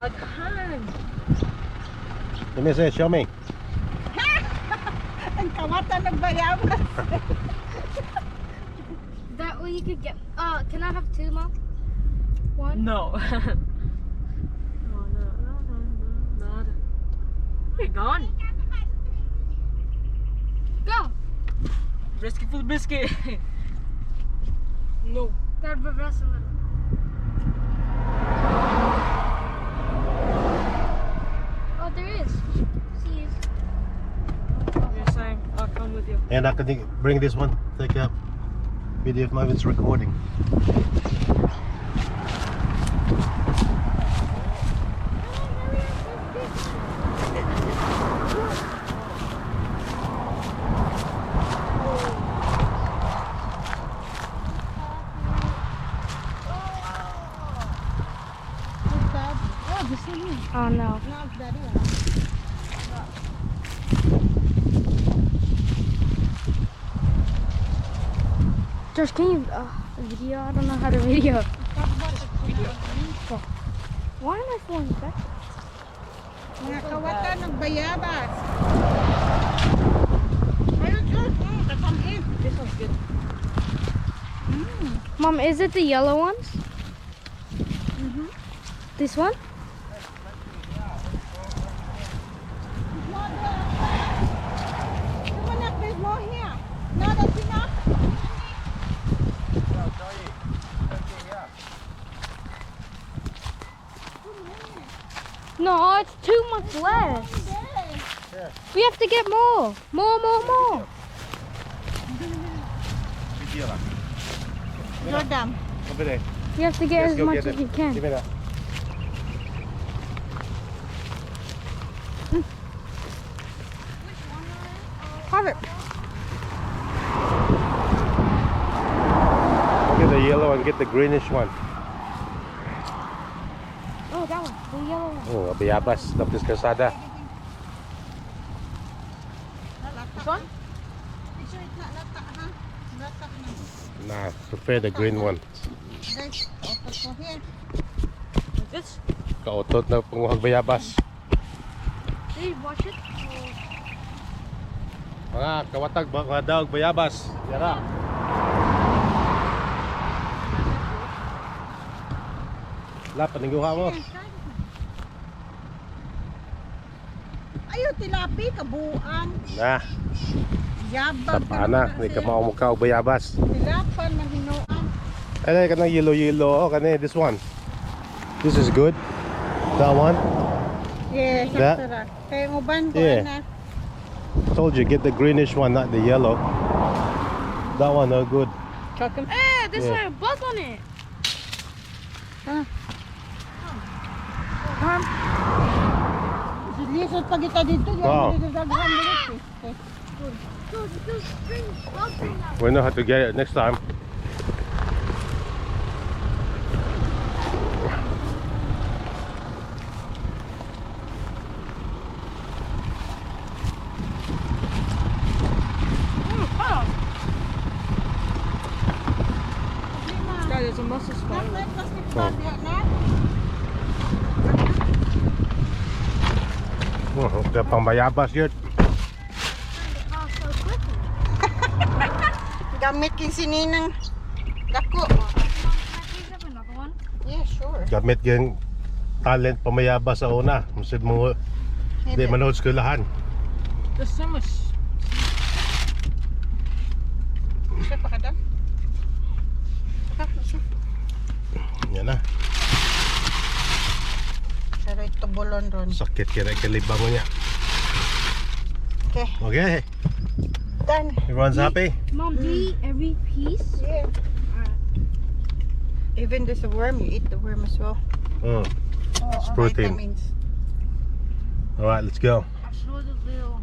Daghan. Let me see, show me. Ang kawatan ng bayabas. That way you could get. Can I have two, Mom? One. No. No. You're gone. Go. Risky for the biscuit. No. Dad, reverse a little. Oh, there is. See you. You're saying I'll come with you. And I can bring this one. Take a video of my it's recording. Oh, this is me. Oh no. No, it's daddy. Ah. Josh, can you video? I don't know how to video. Why am I falling back? Mga kawatan ng bayabas. Ayun, Diyos. Katamis. This one's good. Mom, is it the yellow ones? Mm-hmm. This one? More there. Come on up, there's more here. No, that's enough. No, it's too much less. There. We have to get more. More, more, more. Video lang. Jordan. Over there. You have to get Let's as go much get as it. you can. Give me that. Have it. Get the yellow and get the greenish one. Oh, that one. The yellow one. Oh, bayabas. Tapos kalsada. This one? Make sure it's not lata, ha? Lata na. Nah, prefer the green one. Guys, open ko here. Like this? Kautot na panguhag bayabas. Did you wash it? Mga kawatag, mga daog bayabas. Yara. La, paningguha mo. Ayaw, tilapi, kabuang. Na, Yabag. sa na. Hindi ka maumukha og bayabas. Tilapan, mahinuan. Ay, kanang yellow yellow. Oh, kani this one. This is good. That one. Yes, That? sakto ra. Kaya ang uban ko Yeah. na. Told you get the greenish one, not the yellow. That one no good. Chuck him. Hey, there's Yeah. a bug on it. Ma'am. Lisod pa kita dito. Wow. Yung daghan dito. Okay. Those string bugs in that. We know how to get it next time. God, there's a muscle Nak, spider. may plastic bag ya, nak. Oh, the pambayabas yun. Oh, so quickly. Gamit king sininang dako. Mom, can I please have another one? Yeah, sure. Gamit yung talent pamayabas sa una. Masid mo, di manood eskwelahan. There's so much. Siya pa ka dan? Saka, siya. Yan na. Pero ito bulon ron. Sakit kaya kalibang mo niya. Okay, Okay. done. Everyone's happy? Mom, do you eat every piece? Yeah. Even there's a worm, you eat the worm as well. It's protein. Vitamins. All right, let's go. I saw the little.